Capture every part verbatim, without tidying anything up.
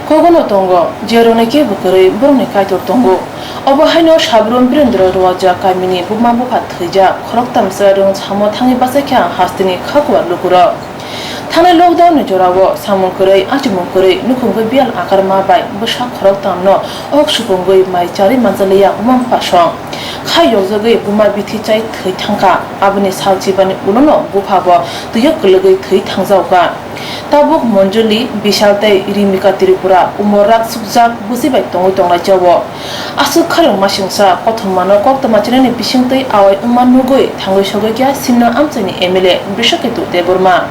Kogono tongo, jerokni kebo kwrwi borokni Kaitor tongo. Obo haino Sabrum Birendra Roaja kamini buma bupha thwijak, khoroktham chwrairokni samo thangwi bachaikha hasteni khakuar lukurok. Thangnai lockdown ni jorao samung kwrwi, achimung kwrwi, nukhungwi biyal akarma bai bwsa khoroktham no ok supungwi mai charwi manjakliya buma bupha song. Khai yokjagwi buma bithi chai thwi thangkha, aboni sal chibani ulono bupha bo twio kwlwgwi thwi thangjaokha. Tabuk Monjuli, Bishal tei Rimika Tripura umor rak sukjak bwswi bai tongwi tonglai jao. Aswk kharwng masingcha kothomano koktwma chinani bisingtwi awai wngma nugwi thangwi sogwi kha Simna amchaini M L A Brishaketu Debbarma.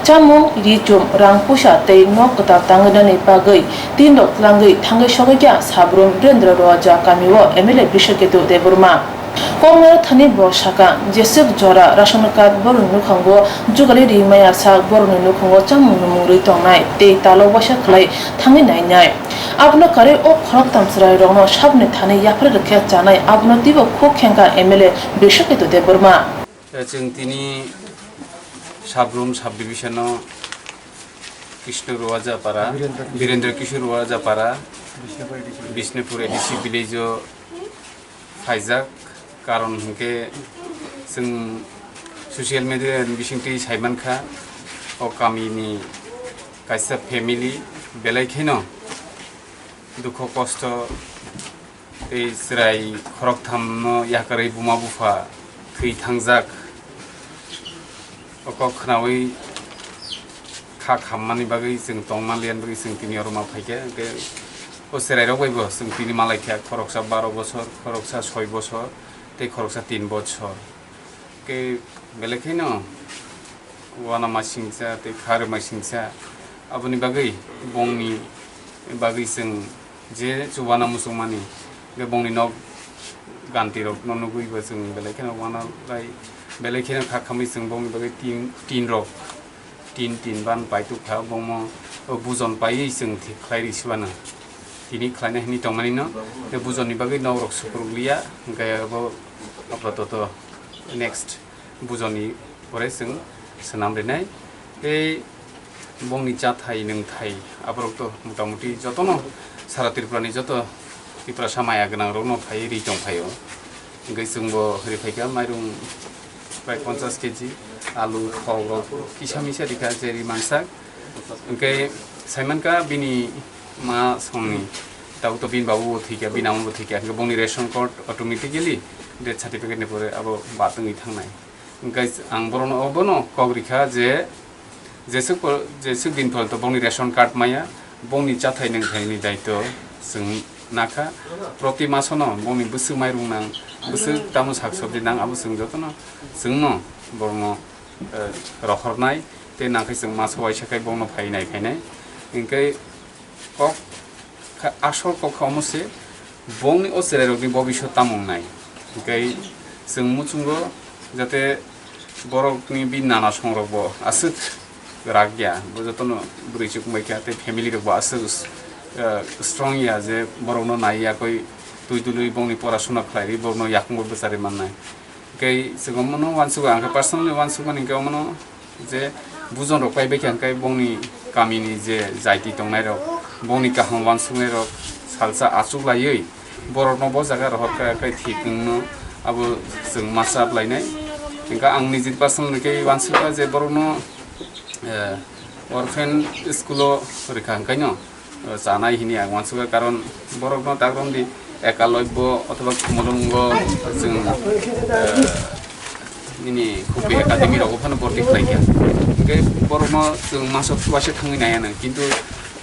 Chamung, ri-chum, rang puisa tei nok kwtal tangwi nani bagwi tin rok tlangwi thangwi sogwi kha Sabrum Birendra Roaja kamio M L A Brishaketu Debbarma. Koknairok thani bo sakha, jeswk jora ration card borokni nukhango jugali ri maya sak borokni nukhango chamung numung rwi tongnai tei talo waisa khlai thangwi nainai. Abono karwi o khoroktham chwrairokno saboni thani yapharwi rwkhe chanai, abono twibo khuk khengkha M L A Brishaketu Debbarma. Chwng tini Sabrum sub division o Krishna Roaja para, Birendra Kishore Roaja para, Bishnupur A D C village o phaijak, karon hinkhe chwng social media ni bisingtwi saimankha, o kamini kaisa family belai kheno dukho kosto tei chwrai khoroktham no yakarwi buma bupha thwi thangjak. O kok khnaui kha khammani bagwi chwng tongma liyan bagwi chwng tini oro ma phaikha. Hwnkhe o chwrairok bai bo chwng tini malaikha, khoroksa baro bosor, khoroksa soi bosor tei khoroksa tin bosor. Hwnkhe belai kheno uanamasingcha tei kharwmasingcha. Aboni bagwi bongni bagwi chwng je chubana muchungmani, hwnkhe bongni nok gantirokno nugwi bo chwng belai kheno uanalai, belai kheno kha khamwi chwng bongni bagwi tin, tin rok, tin, tin ban pai tukha, bongmo o bujon paiwi chwng thik khlai rwi sibana. Tini khlaina hinwi tongmani no, tei bujonni bagwi nok rok sukruk liya, hwnkhe abo apatoto next bujonni pore chwng swnam rinai. Tei bongni chathai nwngthai aborok to motamuti jotono sara Tripura ni joto Tiprasa maya gwnang rokno phaiwi ri tong phaio. Hwnkhe chwngbo ri phaikha mairung prai ponchas K G, alu, khok rok kisa misa rikha je ri mansak. Hwnkhe saimankha bini ma songni tabuk to bini babu bo thwikha, bini ama bo thwikha, hwnkhe bongni ration card automatically death certificate ni pore abo bad wngwi thangnai. Hwnkhe ang borokno obono kok rikha je, jeswk po-, jeswk din porjonto bongni ration card maya, bongni chathai nwngthaini daitw chwng nakha. Proti masono bongni bwswk mairung nang, bwswk tamo sak sabji nang, abo chwng jotono chwngno borokno, eh, rohornai, tei nangkhe chwng maso waisa khai bongno phai nai phainai. Hwnkhe kok kha, asol kok kha omo se, bongni o chwrairokni bobiswt tamo wngnai. Hwnkhe chwng muchungo jate borokni bini nana songrokbo aswk rak ya, bo jotono bwrwi chuk wngbai kha, tei family rokbo aswk, eh, strong ya je borokno nai yakwi twi dului bongni porasuna khlai rwi borokno yakungbo bwcharwi mannai. Hwnkhe chwng omono uansukgo, ang khe personally uansukmani hwnkhe omono je bujon rok pai bai kha hwnkhe bongni kamini je jaiti tongnai rok, bongni kaham uansuknai rok salsa achuk laiwi borokno bo jaga rohor kha, hwnkhe thik wngno abo chwng masa blainai. Hwnkhe ang nijini personally khe uansukha je borokno, eh, orphan school o rwkha hwnkhe no, eh, chanai hini ang uansukha, karon borokno takromdi Ekaloibyo othoba Khumulwngo chwng, eh, nini Khumpi Academy rogo phano borti khlaikha. Hwnkhe borokno chwng maso waisa thangwi naiya nang, kintu,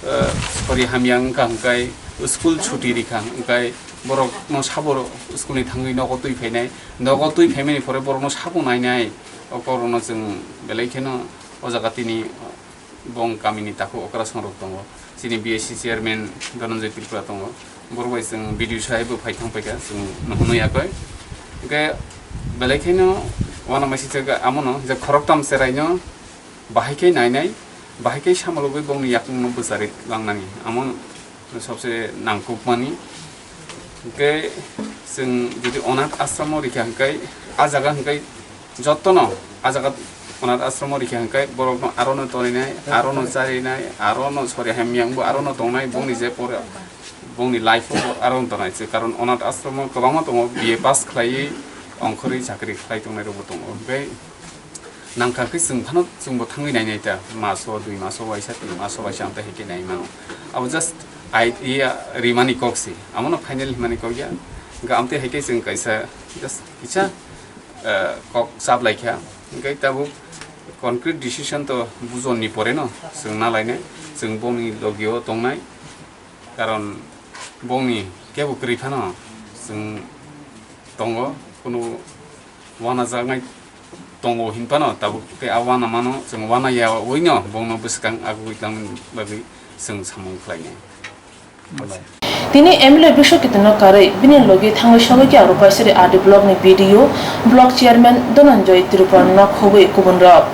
eh, sori hamya wngkha hwnkhe school chuti rikha, hwnkhe borokno sabo school ni thangwi nogo twi phainai, nogo twi phaimani pore borokno sabo nainai, o korokno chwng belai kheno o jaga tini bong kamini takhuk okra songrok tongo. Chini B S C chairman Dhananjay Tripura tongo. Borok bai chwng video sai bo phai thang paikha, chwng nuhunwi yakoi. Hwnkhe belai kheno uanamasingcha amono je khoroktham cheraino bahai khe nainai, bahai khe samologwi bongni yakungno bwcharwi langnani. Amo sobse nangkukmani. Hwnkhe chwng jodi onath ashramo rikha hwnkhe, a jaga hwnkhe jotono a jaga Onath ashromo rikha hwnkhe borokno arono toninai, arono charinai, arono sori hamyangbo arono tongnai, bongni je pore, bongni life-o bo arono tongnai se. Karon onath ashromo kwbangma tongo, B A pass khlaiwi ongkhorwi chakri khlai tongnairokbo tongo. Hwnkhe nangkha khe chwng phano chwngbo thangwi nainai ta, maso, dui maso waisa, tin maso waisa ang tei hai khe nai mano. Abo just idea rimani kok se, amono final himani kok ya. Hwnkhe amtwi hai khe chwng kaisa just kisa, eh, kok chap lai kha. Hwnkhe tabuk concrete decision to bujon ni pore no chwng na lainai, chwng bongni logi o tongnai, karon bongni kebo kwrwi phano chwng tongo, kunu wanajaknai tongo hinphano tabuk tei a wanamano chwng wanaya wino bongno bwskang agugwi tangmani bagwi chwng samung khlainai. Tini M L A Bishwakitno karwi bini logi thangwi sogwi khe Rupaisari R D block ni B D O, block chairman Dhananjoy Tripura nok hubwi kubun rok.